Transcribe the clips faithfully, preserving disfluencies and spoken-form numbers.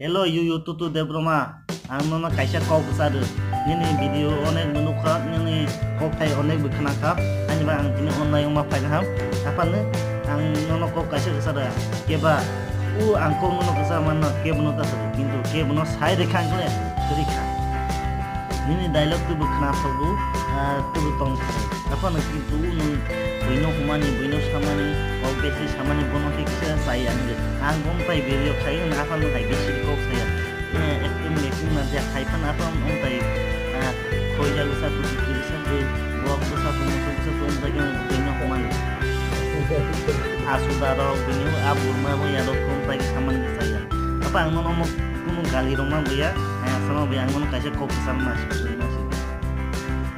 Hello, you, you, Tutu Debroma. Ang nono kaisa kok bwsa rw. Nini video onek bo nukha, nini kok thai onek bo khna kha. Ani ba ang tini online ma phaina ham. Apan ang nono kok kaisa bwsa rw. Keba, u ang kok nono bwsa manno, kebo no ta sadi. Kintu kebo no sai de khang kle, kri kha. Nini dialogue tu bo khna sobu, ah, tu bo tong. Aphano kintu nwng buino humani, buino samani, kok besi samani, bono khe kisa chai ang de. Ang bom tai video khai nwng aphano hai besi kok saya. Eh, ekdom machine na dia khai phan aphano nwng tai, ah, khoi jalu sa tu, tu sa tu, bok tu sa tu, tu sa tu, nwng tai nwng buino humani. Asu da rok, buino a burma bo ya rok nwng tai samani saya. Apa ang nono mo kuno gali rok ma buya, eh, sama buya ang nono kaisa kok sama si, si, si.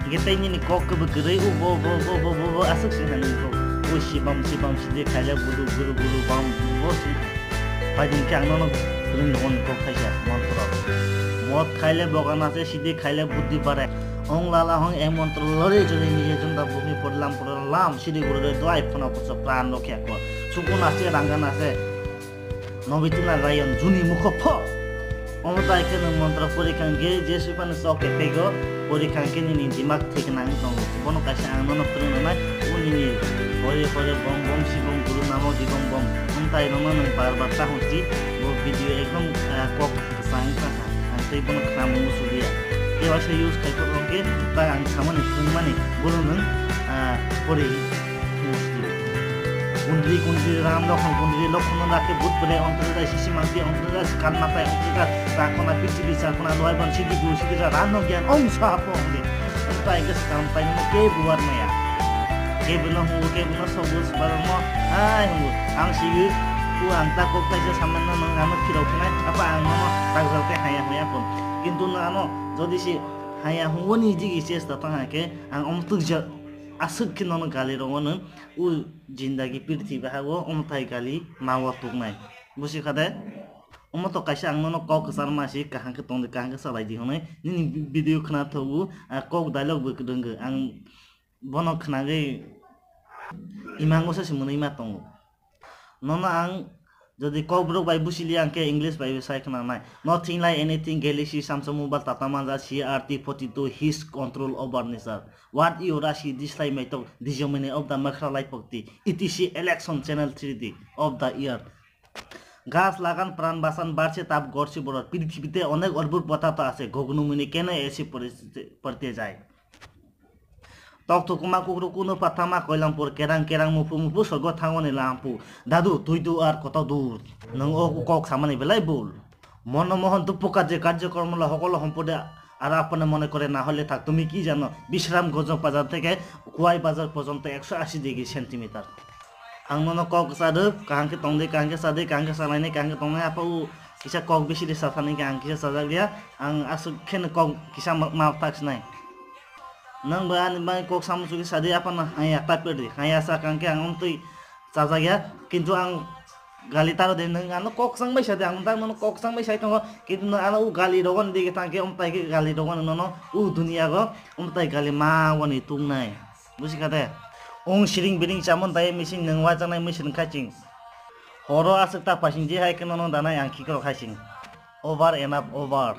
Hingke tei nini kok kebo kwrwi, o bo, bo, bo aswk se nang nini kok. O sibam, sibam, sidi khaijak, bulu, bulu, bulu, bam, bo si. Pai din khe ang nono kwrwng rwgo ni kok khaisa montro. Mot khaile bogana se, sidi khaile buddhi bare. Ong lala hong e montro lore jore nije junda bumi podlam podlam, sidi gurure dwai phano kuso pran rokya ko. Sukun ase, rangan ase. Nobituna Rayon juni mukho pho. Omo tai khe nwng montro pori kha hwnkhe je suiphano chok khe pego, pori kha hwnkhe nini dimak thik nang tongo. Bono kaisa ang nono phwrwng nanai, o nini hore hore bom bom si bom guru namo di bom bom. Omo tai nono nwng bar bar ta hwnsi, bo video ekdom, ah, kok kwchang wngkha kha. Ang tei bono khna mung musuliya. Tei waisa use khai phuru hwnkhe tai ang samani phwrwngmani bono nwng, ah, pori. Kundri kundri ram lokhon kundri lokhon no rakhe but bwrwi ontrwjak sisi mangsi ontrwjak swkang matai ontrwjak rakona prithibi sakona loi ban sidi guru sidi ra ram no gyan om swaha po hwndi. Ontai khe swkang tai no ke buwar maya. Ke buno hungo ke buno sogo swbarang no hai hungo ang sigi ku ang ta kok taisa samano nang ano phirok khnai apa ang no takjal te haya haya pon. Kintu no ano jodi si haya hungo ni jigi chesta tang hai khe ang om twkjak aswk khe nono gali rongo no. O jindagi prithibi hago omo tai gali ma o tuknai. Busi kha de? Omo to kaisa ang nono kok kwchar ma si kaham khe tong di, kaham khe salai di hwnwi. Nini vi-, video khna thogo, ah, kok dialogue bo rwngwi. Ang bono khnagwi imango se se mwnwi ma tongo. Nono ang jodi kokborok bai busi liya hwnkhe English bai sai khna nai. Nothing like anything, Galaxy, Samsung Mobile, Tata Monza, C R T forty two, his control over nature. What you Rashi, Dislai Maitok, Dijomene of the Makhra Laipokti, E T C Election Channel three D of the Year. গাছ লাগান প্রাণ বাঁচান বাড়ছে তাপ ঘটছে বড় পৃথিবীতে অনেক অদ্ভুত পদার্থ আছে ঘুগনুমুনি কেন এসে পড়তে পড়তে যায়। Tok thukuma kukru kunu pathama koilampur kerang kerang mupu mupu sorgo thangoni lampu. Dadu tui du ar koto dur. Nung o kok samani belai bul. Manmohan দুপ্পকাজে কার্যক্রমলা সকল সম্পদে আর আপনি মনে করে না হলে থাক। তুমি কি জানো, বিশ্রামগঞ্জ বাজার থেকে খোয়াই বাজার পর্যন্ত একশো আশি degree centimetre. Ang nono kok kwchadok, kaham khe tongdi, kaham khe chadi, kaham khe chalaini, kaham khe tongnai, apa o kisa kok bisi de sathani, kaham kisa chajak ya, ang aswk khe no kok kisa ma, ma tak sinai. Nwng bo ani bai kok samu chukhe sadi, apa no haya ta perdi, haya sa kaham khe ang omtwi chajak ya, kintu ang Gali taro de nwng ano kok chang bai sa de, ang tak nono kok chang bai sai tongo, kintu nwng ano u gali rogo ni dige tang khe, um tai khe gali rogo no nono u duniya go, um tai gali ma wani tung nai. Busi kha de? Ung siring biring chamon tai mising nwng wa chang nai mising khai ching. Horo aswk ta pasing je hai khe nono danai ang khikro khai ching. Over and up over.